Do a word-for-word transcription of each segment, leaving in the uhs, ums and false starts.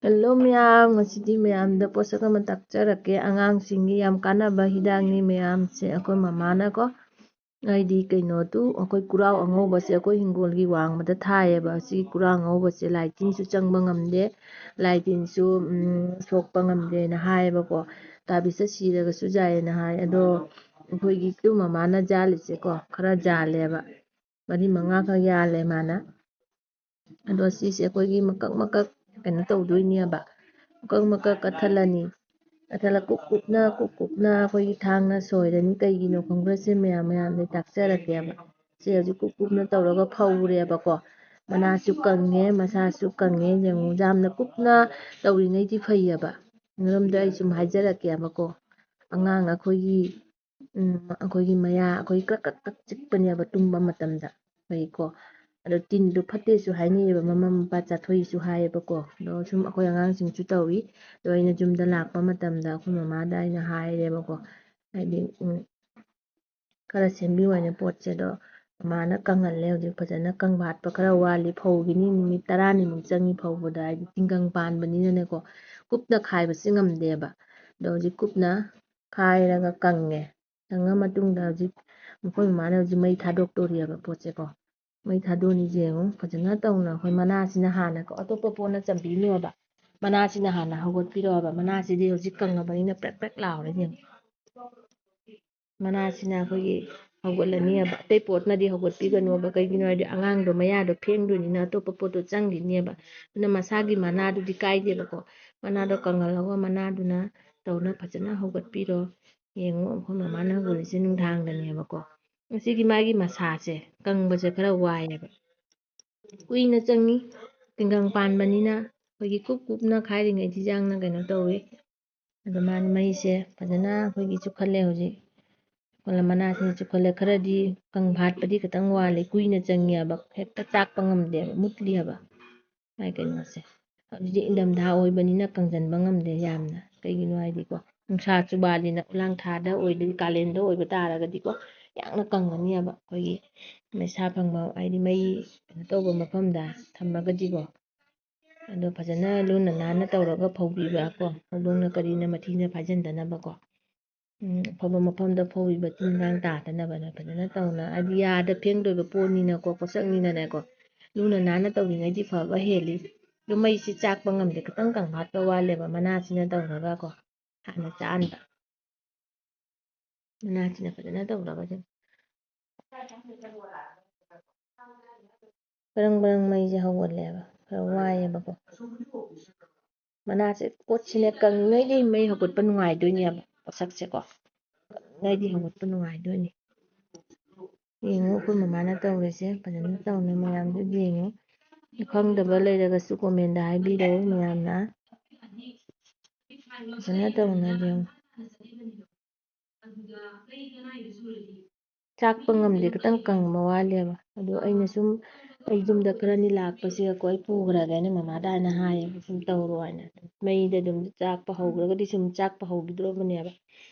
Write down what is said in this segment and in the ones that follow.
Hello ꯃꯌꯥꯝ, ꯉꯁꯤꯗꯤ ꯃꯌꯥꯝꯗ ꯄꯣꯠꯁꯛ ꯑꯃ ꯇꯥꯛꯆꯔꯛꯀꯦ꯫ ꯑꯉꯥꯡꯁꯤꯡꯒꯤ ꯌꯥꯝ ꯀꯥꯟꯅꯕ ꯍꯤꯗꯥꯛꯅꯤ ꯃꯌꯥꯝꯁꯦ꯫ ꯑꯩꯈꯣꯏ ꯃꯃꯥꯅꯀꯣ, ꯍꯥꯏꯗꯤ ꯀꯩꯅꯣꯗꯨ, ꯑꯩꯈꯣꯏ ꯀꯨꯔꯥꯎ ꯑꯉꯧꯕꯁꯦ ꯑꯩꯈꯣꯏ ꯍꯤꯡꯒꯣꯜꯒꯤ ꯋꯥꯡꯃꯗ ꯊꯥꯏꯌꯦꯕ꯫ ꯁꯤ ꯀꯨꯔꯥꯎ ꯑꯉꯧꯕꯁꯦ ꯂꯥꯏ ꯇꯤꯟꯁꯨ ꯆꯪꯕ ꯉꯝꯗꯦ, ꯂꯥꯏ ꯇꯤꯟꯁꯨ, ꯎꯝ, ꯁꯣꯛꯄ ꯉꯝꯗꯦꯅ ꯍꯥꯏꯌꯦꯕꯀꯣ꯫ ꯇꯥꯕꯤꯁꯇ ꯁꯤꯔꯒꯁꯨ ꯌꯥꯏꯌꯦꯅ ꯍꯥꯏ꯫ ꯑꯗꯣ ꯑꯩꯈꯣꯏꯒꯤ ꯏꯇꯨ ꯃꯃꯥꯅ ꯌꯥꯜꯂꯤꯁꯦꯀꯣ, ꯈꯔ ꯌꯥꯜꯂꯦꯕ, ꯃꯔꯤ ꯃꯉꯥꯈꯛ ꯌꯥꯜꯂꯦ ꯃꯥꯅ꯫ ꯑꯗꯣ ꯁꯤꯁꯦ ꯑꯩꯈꯣꯏꯒꯤ ꯃꯀꯛ ꯃꯀꯛ ꯀꯩꯅꯣ ꯇꯧꯗꯣꯏꯅꯦꯕ, ꯃꯀꯛ ꯃꯀꯛ ꯀꯠꯊꯠꯂꯅꯤ꯫ ꯀꯠꯊꯠꯂ ꯀꯨꯞ ꯀꯨꯞꯅ, ꯀꯨꯞ ꯀꯨꯞꯅ ꯑꯩꯈꯣꯏꯒꯤ ꯊꯥꯡꯅ ꯁꯣꯏꯔꯅꯤ꯫ ꯀꯩꯒꯤꯅꯣ ꯈꯪꯕ꯭ꯔꯥ? ꯁꯦ ꯃꯌꯥꯝ, ꯃꯌꯥꯝꯗ ꯇꯥꯛꯆꯔꯛꯀꯦꯕ꯫ ꯁꯦ ꯍꯧꯖꯤꯛ ꯀꯨꯞ ꯀꯨꯞꯅ ꯇꯧꯔꯒ ꯐꯧꯔꯦꯕꯀꯣ꯫ ꯃꯅꯥꯁꯨ ꯀꯪꯉꯦ, ꯃꯁꯥꯁꯨ ꯀꯪꯉꯦ꯫ ꯌꯦꯡꯉꯨ, ꯌꯥꯝꯅ ꯀꯨꯞꯅ ꯇꯧꯔꯤꯉꯩꯗꯤ ꯐꯩꯌꯦꯕ꯫ ꯃꯔꯝꯗꯤ ꯑꯩ ꯁꯨꯝ ꯍꯥꯏꯖꯔꯛꯀꯦꯕꯀꯣ꯫ ꯑꯉꯥꯡ ꯑꯩꯈꯣꯏꯒꯤ, ꯎꯝ, ꯑꯩꯈꯣꯏꯒꯤ ꯃꯌꯥ, ꯑꯩꯈꯣꯏ ꯀ꯭ꯔꯛ ꯀ꯭ꯔꯛ ꯀ꯭ꯔꯛ ꯆꯤꯛꯄꯅꯦꯕ ꯇꯨꯝꯕ ꯃꯇꯝꯗ꯫ ꯐꯩꯀꯣ꯫ ꯑꯗꯣ ꯇꯤꯟꯗꯣ ꯐꯠꯇꯦꯁꯨ ꯍꯥꯏꯅꯩꯌꯦꯕ, ꯃꯃꯥ ꯃꯄꯥ ꯆꯥꯊꯣꯛꯏꯁꯨ ꯍꯥꯏꯌꯦꯕꯀꯣ꯫ ꯑꯗꯣ ꯁꯨꯝ ꯑꯩꯈꯣꯏ ꯑꯉꯥꯡꯁꯤꯡꯁꯨ ꯇꯧꯏ꯫ ꯑꯗꯣ ꯑꯩꯅ ꯌꯨꯝꯗ ꯂꯥꯛꯄ ꯃꯇꯝꯗ ꯑꯩꯈꯣꯏ ꯃꯃꯥꯗ ꯑꯩꯅ ꯍꯥꯏꯔꯦꯕꯀꯣ, ꯍꯥꯏꯗꯤ, ꯎꯝ, ꯈꯔ ꯁꯦꯝꯕꯤꯌꯨ ꯍꯥꯏꯅ ꯄꯣꯠꯁꯦ꯫ ꯑꯗꯣ ꯃꯃꯥꯅ ꯀꯪꯍꯜꯂꯦ꯫ ꯍꯧꯖꯤꯛ ꯐꯖꯅ ꯀꯪꯕ ꯍꯥꯠꯄ ꯈꯔ ꯋꯥꯠꯂꯤ, ꯐꯧꯈꯤꯅꯤ, ꯅꯨꯃꯤꯠ ꯇꯔꯥꯅꯤꯃꯨꯛ ꯆꯪꯉꯤ ꯐꯧꯕꯗ, ꯍꯥꯏꯗꯤ ꯇꯤꯡꯒꯪ ꯄꯥꯟꯕꯅꯤꯅꯅꯦꯀꯣ, ꯀꯨꯞꯅ ꯈꯥꯏꯕꯁꯤ ꯉꯝꯗꯦꯕ꯫ ꯑꯗꯣ ꯍꯧꯖꯤꯛ ꯀꯨꯞꯅ ꯈꯥꯏꯔꯒ ꯀꯪꯉꯦ꯫ ꯀꯪꯉ ꯃꯇꯨꯡꯗ ꯍꯧꯖꯤꯛ ꯃꯈꯣꯏ ꯃꯃꯥꯅ ꯍꯧꯖꯤꯛ ꯃꯩ ꯊꯥꯗꯣꯛꯇꯣꯔꯤꯑꯕ ꯄꯣꯠꯁꯦꯀꯣ꯫ ꯃꯩ ꯊꯥꯗꯣꯛꯑꯅꯤ꯫ ꯌꯦꯡꯉꯨ, ꯐꯖꯅ ꯇꯧꯅ ꯑꯩꯈꯣꯏ ꯃꯅꯥꯁꯤꯅ ꯍꯥꯟꯅ ꯀꯣ, ꯑꯇꯣꯞꯄ ꯄꯣꯠꯅ ꯆꯟꯕꯤꯅꯣꯕ꯫ ꯃꯅꯥꯁꯤꯅ ꯍꯥꯟꯅ ꯍꯧꯒꯠꯄꯤꯔꯛꯑꯣꯕ꯫ ꯃꯅꯥꯁꯤꯗꯤ ꯍꯧꯖꯤꯛ ꯀꯪꯉꯕꯅꯤꯅ ꯄ꯭ꯔꯦꯛ ꯄ꯭ꯔꯦꯛ ꯂꯥꯎꯔꯦ꯫ ꯌꯦꯡꯉꯨ, ꯃꯅꯥꯁꯤꯅ ꯑꯩꯈꯣꯏꯒꯤ ꯍꯧꯒꯠꯂꯅꯤꯕ꯫ ꯑꯇꯩ ꯄꯣꯠꯅꯗꯤ ꯍꯧꯒꯠꯄꯤꯒꯅꯣꯕ꯫ ꯀꯩꯒꯤꯅꯣ ꯍꯥꯏꯗꯤ ꯑꯉꯥꯡꯗꯣ ꯃꯌꯥꯗꯣ ꯐꯦꯡꯗꯣꯏꯅꯤꯅ ꯑꯇꯣꯞꯄ ꯄꯣꯠꯇꯣ ꯆꯪꯈꯤꯅꯦꯕ꯫ ꯑꯗꯨꯅ ꯃꯁꯥꯒꯤ ꯃꯅꯥꯗꯨꯗꯤ ꯀꯥꯏꯗꯦꯕꯀꯣ꯫ ꯃꯅꯥꯗꯣ ꯀꯪꯍꯜꯂꯒ ꯃꯅꯥꯗꯨꯅ ꯇꯧꯅ ꯐꯖꯅ ꯍꯧꯒꯠꯄꯤꯔꯣ꯫ ꯌꯦꯡꯉꯨ, ꯑꯩꯈꯣꯏ ꯃꯃꯥꯅ ꯍꯧꯒꯠꯂꯤꯁꯦ ꯅꯨꯡꯗꯥꯡꯗꯅꯦꯕꯀꯣ꯫ ꯃꯁꯤꯒꯤ ꯃꯥꯒꯤ ꯃꯁꯥꯁꯦ ꯀꯪꯕꯁꯦ ꯈꯔ ꯋꯥꯏꯑꯦꯕ, ꯀꯨꯏꯅ ꯆꯪꯉꯤ꯫ ꯇꯤꯡꯒꯪ ꯄꯥꯟꯕꯅꯤꯅ ꯑꯩꯈꯣꯏꯒꯤ ꯀꯨꯞ ꯀꯨꯞꯅ ꯈꯥꯏꯔꯤꯉꯩꯗꯤ ꯌꯥꯡꯅ ꯀꯩꯅꯣ ꯇꯧꯋꯤ꯫ ꯑꯗꯣ ꯃꯥꯅ ꯃꯩꯁꯦ ꯐꯖꯅ ꯑꯩꯈꯣꯏꯒꯤ ꯆꯨꯞꯈꯠꯂꯦ ꯍꯧꯖꯤꯛ꯫ ꯃꯅꯥꯁꯤꯅ ꯆꯨꯞꯈꯠꯂꯦ꯫ ꯈꯔꯗꯤ ꯀꯪ ꯐꯥꯠꯄꯗꯤ ꯈꯤꯇꯪ ꯋꯥꯠꯂꯤ, ꯀꯨꯏꯅ ꯆꯪꯉꯦꯕ, ꯍꯦꯛꯇ ꯆꯥꯛꯄ ꯉꯝꯗꯦꯕ, ꯃꯨꯠꯂꯤ ꯍꯥꯏꯕ꯫ ꯃꯥꯏ ꯀꯩꯅꯣꯁꯦ꯫ ꯍꯧꯖꯤꯛꯇꯤ ꯏꯪꯊꯝꯊꯥ ꯑꯣꯏꯕꯅꯤꯅ ꯀꯪꯁꯤꯟꯕ ꯉꯝꯗꯦ ꯌꯥꯝꯅ꯫ ꯀꯩꯒꯤꯅꯣ ꯍꯥꯏꯗꯤꯀꯣ, ꯅꯨꯡꯁꯥ ꯆꯨꯕꯥꯜꯂꯤꯅ, ꯈꯨꯂꯥꯡ ꯊꯥꯗ ꯑꯣꯏꯗꯣꯏ, ꯀꯥꯂꯦꯟꯗ ꯑꯣꯏꯕ ꯇꯥꯔꯒꯗꯤꯀꯣ, ꯌꯥꯝꯅ ꯀꯪꯒꯅꯤꯕ꯫ ꯑꯩꯈꯣꯏꯒꯤ ꯃꯩꯁꯥ ꯐꯪꯕ, ꯍꯥꯏꯗꯤ ꯃꯩ ꯀꯩꯅꯣ ꯇꯧꯕ ꯃꯐꯝꯗ ꯊꯝꯃꯒꯗꯤꯀꯣ꯫ ꯑꯗꯣ ꯐꯖꯅ ꯂꯨꯅ ꯅꯥꯟꯅ ꯇꯧꯔꯒ ꯐꯧꯕꯤꯕ ꯀꯣ, ꯍꯧꯗꯣꯡꯅ ꯀꯔꯤꯅ ꯃꯊꯤꯅ ꯐꯥꯏꯖꯤꯟꯗꯅꯕ ꯀꯣ꯫ ꯎꯝ, ꯑꯐꯕ ꯃꯐꯝꯗ ꯐꯧꯕꯤꯕ, ꯇꯤꯟ ꯀꯥꯡ ꯇꯥꯗꯅꯕꯅ ꯐꯖꯅ ꯇꯧꯅ, ꯍꯥꯏꯗꯤ ꯌꯥꯗ ꯐꯦꯡꯗꯣꯏꯕ ꯄꯣꯠꯅꯤꯅꯀꯣ, ꯄꯣꯠꯁꯛꯅꯤꯅꯅꯦꯀꯣ, ꯂꯨꯅ ꯅꯥꯟꯅ ꯇꯧꯔꯤꯉꯩꯗꯤ ꯐꯕ ꯍꯦꯜꯂꯤ꯫ ꯑꯗꯨ ꯃꯩꯁꯤ ꯆꯥꯛꯄ ꯉꯝꯗꯦ, ꯈꯤꯇꯪ ꯀꯪ ꯍꯥꯞꯄ ꯋꯥꯠꯂꯦꯕ, ꯃꯅꯥꯁꯤꯅ ꯇꯧꯔꯒꯀꯣ ꯍꯥꯟꯅ ꯆꯥꯛꯍꯟꯕ꯫ ꯃꯅꯥꯁꯤꯅ ꯐꯖꯅ ꯇꯧꯔꯒ ꯑꯗꯨꯝ ꯕ꯭ꯔꯪ ꯕ꯭ꯔꯪ ꯃꯩꯁꯦ ꯍꯧꯒꯠꯂꯦꯕ, ꯈꯔ ꯋꯥꯏꯑꯦꯕꯀꯣ꯫ ꯃꯅꯥꯁꯦ, ꯄꯣꯠꯁꯤꯅ ꯀꯪꯉꯤꯉꯩꯗꯤ ꯃꯩ ꯍꯧꯒꯠꯄ ꯅꯨꯡꯉꯥꯏꯗꯣꯏꯅꯦꯕ, ꯄꯣꯠꯁꯛꯁꯦꯀꯣ꯫ ꯀꯪꯉꯤꯉꯩꯗꯤ ꯍꯧꯒꯠꯄ ꯅꯨꯡꯉꯥꯏꯗꯣꯏꯅꯤ꯫ ꯌꯦꯡꯉꯨ, ꯑꯩꯈꯣꯏ ꯃꯃꯥꯅ ꯇꯧꯔꯤꯁꯦ ꯐꯖꯅ ꯇꯧꯅ ꯃꯌꯥꯝꯁꯨ ꯌꯦꯡꯉꯨ꯫ ꯈꯪꯗꯕ ꯂꯩꯔꯒꯁꯨ comment ꯍꯥꯏꯕꯤꯔꯛꯎ ꯃꯌꯥꯝꯅ꯫ ꯐꯖꯅ ꯇꯧꯅ ꯌꯦꯡꯉꯨ꯫ ꯆꯥꯛꯄ ꯉꯝꯗꯦ, ꯈꯤꯇꯪ ꯀꯪꯕ ꯋꯥꯠꯂꯦꯕ꯫ ꯑꯗꯣ ꯑꯩꯅ ꯁꯨꯝ, ꯑꯩ ꯌꯨꯝꯗ ꯈꯔꯅꯤ ꯂꯥꯛꯄꯁꯤꯗꯀꯣ ꯑꯩ ꯄꯨꯈ꯭ꯔꯒꯦꯅ ꯃꯃꯥꯗ ꯍꯥꯏꯅ ꯍꯥꯏꯌꯦꯕ, ꯁꯨꯝ ꯇꯧꯔꯣ ꯍꯥꯏꯅ꯫ ꯃꯩꯗ ꯑꯗꯨꯝ ꯆꯥꯛꯄ ꯍꯧꯈ꯭ꯔꯒꯗꯤ ꯁꯨꯝ ꯆꯥꯛꯄ ꯍꯧꯈꯤꯗ꯭ꯔꯣꯕꯅꯦꯕ꯫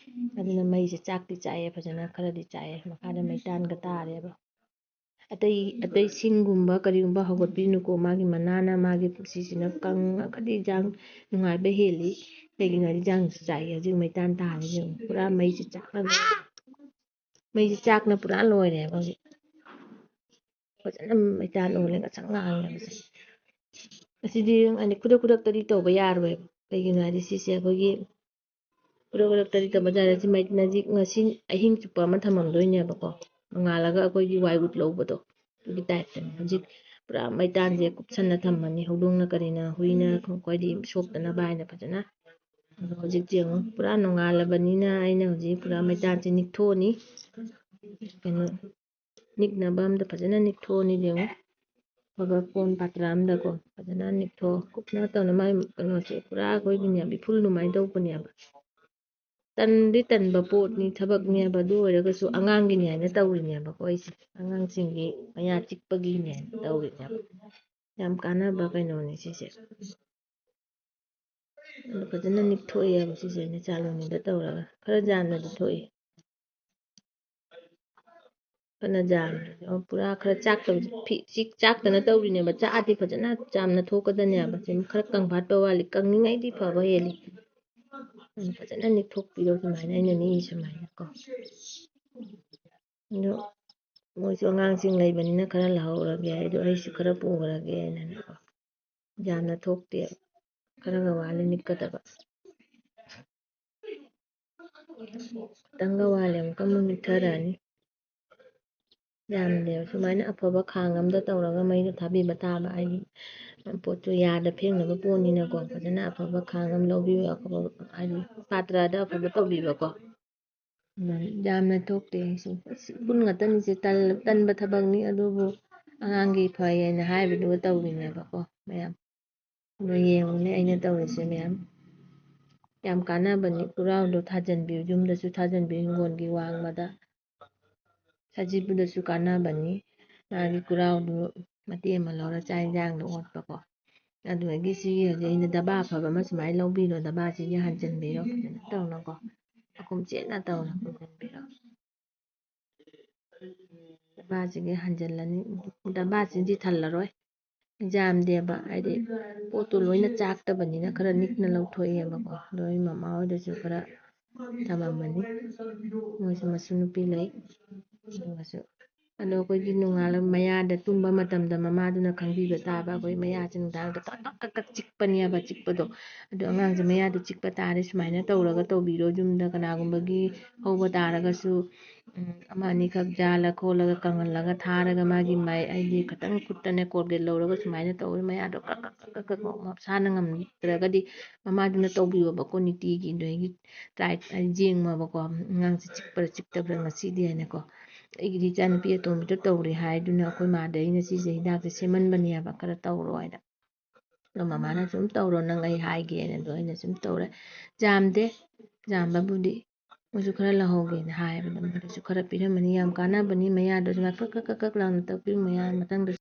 ꯑꯗꯨꯅ ꯃꯩꯁꯦ ꯆꯥꯛꯇꯤ ꯆꯥꯛꯑꯦ, ꯐꯖꯅ ꯈꯔꯗꯤ ꯆꯥꯛꯑꯦ, ꯃꯈꯥꯗ ꯃꯩꯇꯥꯟꯒ ꯇꯥꯔꯦꯕ꯫ ꯑꯇꯩ ꯑꯇꯩ ꯁꯤꯡꯒꯨꯝꯕ ꯀꯔꯤꯒꯨꯝꯕ ꯍꯧꯒꯠꯄꯤꯅꯨꯀꯣ, ꯃꯥꯒꯤ ꯃꯅꯥꯅ ꯃꯥꯒꯤ ꯄꯨꯟꯁꯤꯁꯤꯅ ꯀꯪꯉꯒꯗꯤ ꯏꯟꯖꯥꯡ ꯅꯨꯡꯉꯥꯏꯕ ꯍꯦꯜꯂꯤ꯫ ꯀꯩꯒꯤꯅꯣ ꯍꯥꯏꯗꯤ ꯏꯟꯖꯥꯡꯁꯨ ꯆꯥꯛꯏ, ꯍꯧꯖꯤꯛ ꯃꯩꯇꯥꯟ ꯇꯥꯔꯦ ꯌꯦꯡꯉꯨ, ꯄꯨꯔꯥ ꯃꯩꯁꯦ ꯆꯥꯛꯑꯒ, ꯃꯩꯁꯦ ꯆꯥꯛꯅ ꯄꯨꯔꯥ ꯂꯣꯏꯔꯦꯕ ꯍꯧꯖꯤꯛ꯫ ꯐꯖꯅ ꯃꯩꯇꯥꯟ ꯑꯣꯜꯂꯦ, ꯉꯁꯪ ꯉꯥꯡꯉꯦꯕꯁꯦ꯫ ꯑꯁꯤꯗꯤ ꯑꯩꯅ ꯈꯨꯗꯛ ꯈꯨꯗꯛꯇꯗꯤ ꯇꯧꯕ ꯌꯥꯔꯣꯏꯕ꯫ ꯀꯩꯒꯤꯅꯣ ꯍꯥꯏꯗꯤ ꯁꯤꯁꯦ ꯑꯩꯈꯣꯏꯒꯤ ꯈꯨꯗꯛ ꯈꯨꯗꯛꯇꯗꯤ ꯇꯧꯕ ꯌꯥꯔꯣꯏ꯫ ꯁꯤ ꯃꯩ-, ꯅꯖꯤꯛ ꯉꯁꯤ ꯑꯍꯤꯡ ꯆꯨꯞꯄ ꯑꯃ ꯊꯝꯃꯝꯗꯣꯏꯅꯦꯕꯀꯣ꯫ ꯅꯣꯡꯉꯥꯜꯂꯒ ꯑꯩꯈꯣꯏꯒꯤ ꯋꯥꯏ ꯎꯠ ꯂꯧꯕꯗꯣ, ꯑꯗꯨꯒꯤ type ꯇꯅꯤ꯫ ꯍꯧꯖꯤꯛ ꯄꯨꯔꯥ ꯃꯩꯇꯥꯟꯁꯦ ꯀꯨꯞꯁꯟꯅ ꯊꯝꯃꯅꯤ, ꯍꯧꯗꯣꯡꯅ ꯀꯔꯤꯅ ꯍꯨꯏꯅ ꯑꯩꯈꯣꯏꯗꯤ ꯁꯣꯛꯇꯅꯕ ꯍꯥꯏꯅ ꯐꯖꯅ꯫ ꯑꯗꯣ ꯍꯧꯖꯤꯛꯇꯤ ꯌꯦꯡꯉꯨ, ꯄꯨꯔꯥ ꯅꯣꯡꯉꯥꯜꯂꯕꯅꯤꯅ ꯑꯩꯅ ꯍꯧꯖꯤꯛ ꯄꯨꯔꯥ ꯃꯩꯇꯥꯟꯁꯦ ꯅꯤꯛꯊꯣꯛꯑꯅꯤ꯫ ꯀꯩꯅꯣ, ꯅꯤꯛꯅꯕ ꯑꯝꯗ ꯐꯖꯅ ꯅꯤꯛꯊꯣꯛꯑꯅꯤ ꯌꯦꯡꯉꯨ꯫ ꯑꯐꯕ ꯀꯣꯟ ꯄꯥꯇ꯭ꯔ ꯑꯝꯗꯀꯣ ꯐꯖꯅ ꯅꯤꯛꯊꯣꯛ, ꯀꯨꯞꯅ ꯇꯧꯅ꯫ ꯃꯥꯏ ꯀꯩꯅꯣꯁꯦ ꯄꯨꯔꯥ ꯑꯩꯈꯣꯏꯒꯤꯅꯦꯕ, ꯏꯐꯨꯜ ꯑꯗꯨꯃꯥꯏꯅ ꯇꯧꯕꯅꯦꯕ꯫ ꯇꯟꯗꯤ ꯇꯟꯕ ꯄꯣꯠꯅꯤ, ꯊꯕꯛꯅꯦꯕ꯫ ꯑꯗꯨ ꯑꯣꯏꯔꯒꯁꯨ ꯑꯉꯥꯡꯒꯤꯅꯤ ꯍꯥꯏꯅ ꯇꯧꯔꯤꯅꯦꯕꯀꯣ ꯑꯩꯁꯦ꯫ ꯑꯉꯥꯡꯁꯤꯡꯒꯤ ꯃꯌꯥ ꯆꯤꯛꯄꯒꯤꯅꯦ ꯍꯥꯏꯅ ꯇꯧꯔꯤꯅꯦꯕ꯫ ꯌꯥꯝ ꯀꯥꯟꯅꯕ ꯀꯩꯅꯣꯅꯤ ꯁꯤꯁꯦ꯫ ꯑꯗꯨ ꯐꯖꯅ ꯅꯤꯛꯊꯣꯛꯑꯦꯕ ꯁꯤꯁꯦ ꯑꯩꯅ ꯆꯥꯂꯨꯅꯤꯗ ꯇꯧꯔꯒ꯫ ꯈꯔ ꯌꯥꯝꯅꯗꯤ ꯊꯣꯛꯏ꯫ ꯀꯟꯅ ꯖꯥꯝꯗꯨꯁꯨ ꯄꯨꯔꯥ ꯈꯔ ꯆꯥꯛꯇꯕ, ꯆꯥꯛꯇꯅ ꯇꯧꯔꯤꯅꯦꯕ꯫ ꯆꯥꯛꯑꯗꯤ ꯐꯖꯅ ꯖꯥꯝꯅ ꯊꯣꯛꯀꯗꯅꯦꯕ꯫ ꯁꯤ ꯈꯔ ꯀꯪꯐꯥꯠꯄ ꯋꯥꯠꯂꯤ, ꯀꯪꯉꯤꯉꯩꯗꯤ ꯐꯕ ꯍꯦꯜꯂꯤ꯫ ꯎꯝ, ꯐꯖꯅ ꯅꯤꯛꯊꯣꯛꯄꯤꯔꯣ ꯁꯨꯃꯥꯏꯅ, ꯑꯩꯅ ꯅꯤꯛꯏ ꯁꯨꯃꯥꯏꯅꯀꯣ꯫ ꯑꯗꯣ ꯃꯣꯏꯁꯨ ꯑꯉꯥꯡꯁꯤꯡ ꯂꯩꯕꯅꯤꯅ ꯈꯔ ꯂꯧꯍꯧꯔꯒꯦ, ꯑꯗꯣ ꯑꯩꯁꯨ ꯈꯔ ꯄꯨꯈ꯭ꯔꯒꯦꯅꯅꯦꯀꯣ꯫ ꯖꯥꯝꯅ ꯊꯣꯛꯇꯦ, ꯈꯔꯒ ꯋꯥꯠꯂꯤ ꯅꯤꯛꯀꯗꯕ꯫ ꯈꯤꯇꯪꯒ ꯋꯥꯠꯂꯦ, ꯑꯃꯨꯛꯀ ꯑꯃꯨꯛ ꯅꯤꯛꯊꯔꯛꯑꯅꯤ꯫ ꯌꯥꯝꯗꯦꯕ꯫ ꯁꯨꯃꯥꯏꯅ ꯑꯐꯕ ꯈꯥꯡ ꯑꯝꯗ ꯇꯧꯔꯒ ꯃꯩꯗꯣ ꯊꯥꯕꯤꯕ ꯇꯥꯕ꯫ ꯍꯥꯏꯗꯤ ꯄꯣꯠꯇꯣ ꯌꯥꯗ ꯐꯦꯡꯅꯕ ꯄꯣꯠꯅꯤꯅꯀꯣ, ꯐꯖꯅ ꯑꯐꯕ ꯈꯥꯡ ꯑꯃ ꯂꯧꯕꯤꯌꯨ, ꯑꯐꯕ, ꯍꯥꯏꯗꯤ ꯄꯥꯇ꯭ꯔꯗ ꯑꯐꯕ ꯇꯧꯕꯤꯕꯀꯣ꯫ ꯑꯗꯨꯃꯥꯏꯅ ꯌꯥꯝꯅ ꯊꯣꯛꯇꯦ꯫ ꯑꯩꯁꯨ ꯑꯁ, ꯎꯐꯨꯟ ꯉꯥꯛꯇꯅꯤꯁꯦ, ꯇꯜ-, ꯇꯟꯕ ꯊꯕꯛꯅꯤ, ꯑꯗꯨꯕꯨ ꯑꯉꯥꯡꯒꯤ ꯐꯩ ꯍꯥꯏꯅ ꯍꯥꯏꯕꯗꯨꯒ ꯇꯧꯔꯤꯅꯦꯕꯀꯣ ꯃꯌꯥꯝ꯫ ꯑꯗꯣ ꯌꯦꯡꯉꯨꯅꯦ ꯑꯩꯅ ꯇꯧꯔꯤꯁꯦ ꯃꯌꯥꯝ꯫ ꯌꯥꯝ ꯀꯥꯟꯅꯕꯅꯤ꯫ ꯈꯨꯔꯥꯎꯗꯣ ꯊꯥꯖꯟꯕꯤꯌꯨ, ꯌꯨꯝꯗꯁꯨ ꯊꯥꯖꯟꯕꯤꯌꯨ, ꯍꯤꯡꯒꯣꯜꯒꯤ ꯋꯥꯡꯃꯗ, ꯁꯖꯤꯕꯨꯗꯁꯨ ꯀꯥꯟꯅꯕꯅꯤ꯫ ꯃꯥꯒꯤ ꯈꯨꯔꯥꯎꯗꯨ ꯃꯇꯦꯛ ꯑꯃ ꯂꯧꯔ ꯆꯥꯛ ꯌꯦꯟꯁꯥꯡꯗ ꯑꯣꯠꯄꯀꯣ꯫ ꯑꯗꯨꯗꯒꯤ ꯁꯤꯒꯤ ꯍꯧꯖꯤꯛ ꯑꯩꯅ ꯗꯕꯥ ꯑꯐꯕ ꯑꯃ ꯁꯨꯃꯥꯏꯅ ꯂꯧꯕꯤꯔꯣ, ꯗꯕꯥꯁꯤꯒꯤ ꯍꯟꯖꯟꯕꯤꯔꯣ ꯐꯖꯅ ꯇꯧꯅꯀꯣ, ꯃꯈꯨꯝ ꯆꯦꯠꯅ ꯇꯧꯅ ꯍꯟꯖꯟꯕꯤꯔꯣ꯫ ꯗꯕꯥꯁꯤꯒꯤ ꯍꯟꯖꯜꯂꯅꯤ꯫ ꯗꯕꯥꯁꯤꯗꯤ ꯊꯜꯂꯔꯣꯏ, ꯌꯥꯝꯗꯦꯕ, ꯍꯥꯏꯗꯤ ꯄꯣꯠꯇꯣ ꯂꯣꯏꯅ ꯆꯥꯛꯇꯕꯅꯤꯅ ꯈꯔ ꯅꯤꯛꯅ ꯂꯧꯊꯣꯛꯑꯦꯕꯀꯣ꯫ ꯑꯗꯣ ꯑꯩ ꯃꯃꯥ ꯍꯣꯏꯗꯁꯨ ꯈꯔ ꯊꯝꯃꯝꯃꯅꯤ, ꯃꯣꯏꯁꯨ ꯃꯁꯨ ꯅꯨꯄꯤ ꯂꯩ꯫ ꯑꯗꯨꯒꯁꯨ, ꯑꯗꯣ ꯑꯩꯈꯣꯏꯒꯤ ꯅꯣꯡꯉꯥꯜꯂ ꯃꯌꯥꯗ ꯇꯨꯝꯕ ꯃꯇꯝꯗ ꯃꯃꯥꯗꯨꯅ ꯈꯪꯕꯤꯕ ꯇꯥꯕ꯫ ꯑꯩꯈꯣꯏ ꯃꯌꯥꯁꯦ ꯅꯨꯡꯗꯥꯡꯗ ꯀꯛ ꯀꯛ ꯀꯛ ꯀꯛ ꯆꯤꯛꯄꯅꯦꯕ꯫ ꯆꯤꯛꯄꯗꯣ, ꯑꯗꯣ ꯑꯉꯥꯡꯁꯦ ꯃꯌꯥꯗ ꯆꯤꯛꯄ ꯇꯥꯔꯦ, ꯁꯨꯃꯥꯏꯅ ꯇꯧꯔꯒ ꯇꯧꯕꯤꯔꯣ꯫ ꯌꯨꯝꯗ ꯀꯅꯥꯒꯨꯝꯕꯒꯤ ꯍꯧꯕ ꯇꯥꯔꯒꯁꯨ, ꯎꯝ, ꯑꯃ ꯑꯅꯤꯈꯛ ꯌꯥꯜꯂ ꯈꯣꯠꯂꯒ ꯀꯪꯍꯜꯂꯒ ꯊꯥꯔꯒ ꯃꯥꯒꯤ ꯃꯥꯏ, ꯍꯥꯏꯗꯤ ꯈꯤꯇꯪ ꯈꯨꯠꯇꯅꯦ ꯀꯣꯜꯒꯦꯠ ꯂꯧꯔꯒ ꯁꯨꯃꯥꯏꯅ ꯇꯧꯔ ꯃꯌꯥꯗꯣ ꯀꯛ ꯀꯛ ꯀꯛ ꯀꯛ ꯀꯛ ꯃꯁꯥꯅ ꯉꯝꯗ꯭ꯔꯒꯗꯤ ꯃꯃꯥꯗꯨꯅ ꯇꯧꯕꯤꯌꯣꯕꯀꯣ ꯅꯤꯇꯤꯒꯤ꯫ ꯑꯗꯒꯤ ꯇ꯭ꯔꯥꯏ ꯌꯦꯡꯉꯣꯕꯀꯣ ꯑꯉꯥꯡꯁꯦ ꯆꯤꯛꯄ꯭ꯔꯥ ꯆꯤꯛꯇꯕ꯭ꯔꯥ ꯉꯁꯤꯗꯤ ꯍꯥꯏꯅꯀꯣ꯫ ꯑꯩꯒꯤꯗꯤ ꯏꯆꯥꯅꯨꯄꯤ ꯑꯇꯣꯝꯕꯤꯗꯣ ꯇꯧꯔꯦ ꯍꯥꯏꯗꯨꯅ ꯑꯩꯈꯣꯏ ꯃꯥꯗ ꯑꯩꯅ ꯁꯤꯁꯦ ꯍꯤꯗꯥꯛꯁꯦ ꯁꯦꯝꯍꯟꯕꯅꯦꯕ, ꯈꯔ ꯇꯧꯔꯣ ꯍꯥꯏꯅ꯫ ꯑꯗꯣ ꯃꯃꯥꯅ ꯁꯨꯝ ꯇꯧꯔꯣ ꯅꯪ, ꯑꯩ ꯍꯥꯏꯒꯦꯅ꯫ ꯑꯗꯣ ꯑꯩꯅ ꯁꯨꯝ ꯇꯧꯔꯦ꯫ ꯌꯥꯝꯗꯦ, ꯌꯥꯝꯕꯕꯨꯗꯤ ꯃꯣꯏꯁꯨ ꯈꯔ ꯂꯧꯍꯧꯒꯦꯅ ꯍꯥꯏꯕꯗ ꯃꯣꯏꯗꯁꯨ ꯈꯔ ꯄꯤꯔꯝꯃꯅꯤ꯫ ꯌꯥꯝ ꯀꯥꯟꯅꯕꯅꯤ ꯃꯌꯥꯗꯁꯨ ꯀꯛ ꯀꯛ ꯀꯛ ꯀꯛ ꯂꯥꯎꯅ ꯇꯛꯄꯤꯌꯨ ꯃꯌꯥ ꯃꯊꯪꯗꯁꯨ꯫